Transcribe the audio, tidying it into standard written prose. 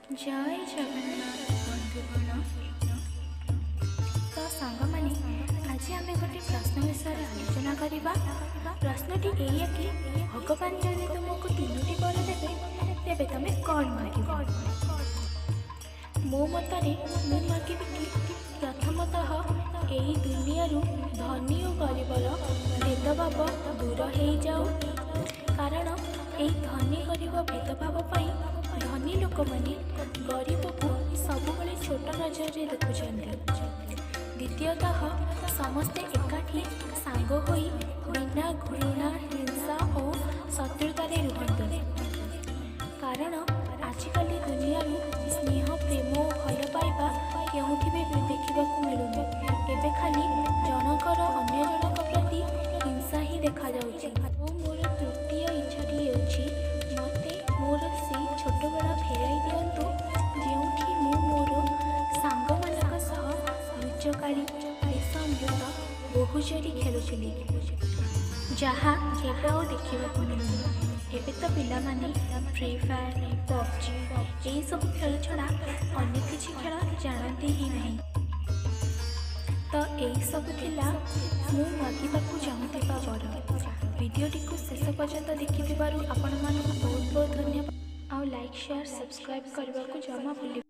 ଜୟ ଜଗନ୍ନାଥ ବନ୍ଧୁଗଣ। ତ ସାଙ୍ଗମାନେ, ଆଜି ଆମେ ଗୋଟେ ପ୍ରଶ୍ନ ବିଷୟରେ ଆଲୋଚନା କରିବା। ପ୍ରଶ୍ନଟି ଏଇଆ କି, ଭଗବାନ ଯଦି ତୁମକୁ ତିନୋଟି ବର ଦେବେ, ତେବେ ତମେ କ'ଣ ମାଗିବ? ମୋ ମତରେ ମୁଁ ମାଗିବି କି ପ୍ରଥମତଃ ଏଇ ଦୁନିଆରୁ ଧନୀ ଓ ଗରିବର ଭେଦଭାବ ଦୂର ହେଇଯାଉ, କାରଣ ଏଇ ଧନୀ ଗରିବ ଭେଦଭାବ ପାଇଁ ଧନୀ ଲୋକମାନେ ଗରିବକୁ ସବୁବେଳେ ଛୋଟ ନଜରରେ ଦେଖୁଛନ୍ତି। ଦ୍ୱିତୀୟତଃ, ସମସ୍ତେ ଏକାଠି ସାଙ୍ଗ ହୋଇ ବିନା ଘୃଣା, ହିଂସା ଓ ଶତ୍ରୁତାରେ ରୁହନ୍ତୁ, କାରଣ ଆଜିକାଲି ଦୁନିଆରୁ ସ୍ନେହ, ପ୍ରେମ ଓ ଭଲ ପାଇବା କେଉଁଠି ବି ଦେଖିବାକୁ ମିଳୁନି। ଏବେ ଖାଲି ଜଣଙ୍କର ଅନ୍ୟ ଜଣଙ୍କ ପ୍ରତି ହିଂସା ହିଁ ଦେଖାଯାଉଛି। ଓ ମୋର ତୃତୀୟ ଇଚ୍ଛାଟି ହେଉଛି, ମୋତେ ମୋର ସେଇ ଛୋଟବେଳ ଫେରାଇ ଦିଅନ୍ତୁ, ଯେଉଁଠି ମୁଁ ମୋର ସାଙ୍ଗମାନଙ୍କ ସହ ଲୁଚକାଳି, ବିଷ ଅମୃତ, ବୋହୂଚୋରି ଖେଳୁଥିଲି, ଯାହା ଏବେ ଆଉ ଦେଖିବାକୁ ମିଳୁନି। ଏବେ ତ ପିଲାମାନେ ଫ୍ରି ଫାୟାର, ପବଜି ଏଇସବୁ ଖେଳ ଛଡ଼ା ଅନ୍ୟ କିଛି ଖେଳ ଜାଣନ୍ତି ହିଁ ନାହିଁ। ତ ଏଇସବୁ ଥିଲା ମୁଁ ମାଗିବାକୁ ଚାହୁଁଥିବା ବର। ଭିଡ଼ିଓଟିକୁ ଶେଷ ପର୍ଯ୍ୟନ୍ତ ଦେଖିଥିବାରୁ ଆପଣମାନଙ୍କୁ ବହୁତ ବହୁତ ଧନ୍ୟବାଦ। ଆଉ ଲାଇକ୍, ସେୟାର, ସବସ୍କ୍ରାଇବ୍ କରିବାକୁ ଜମା ଭୁଲିବେନି।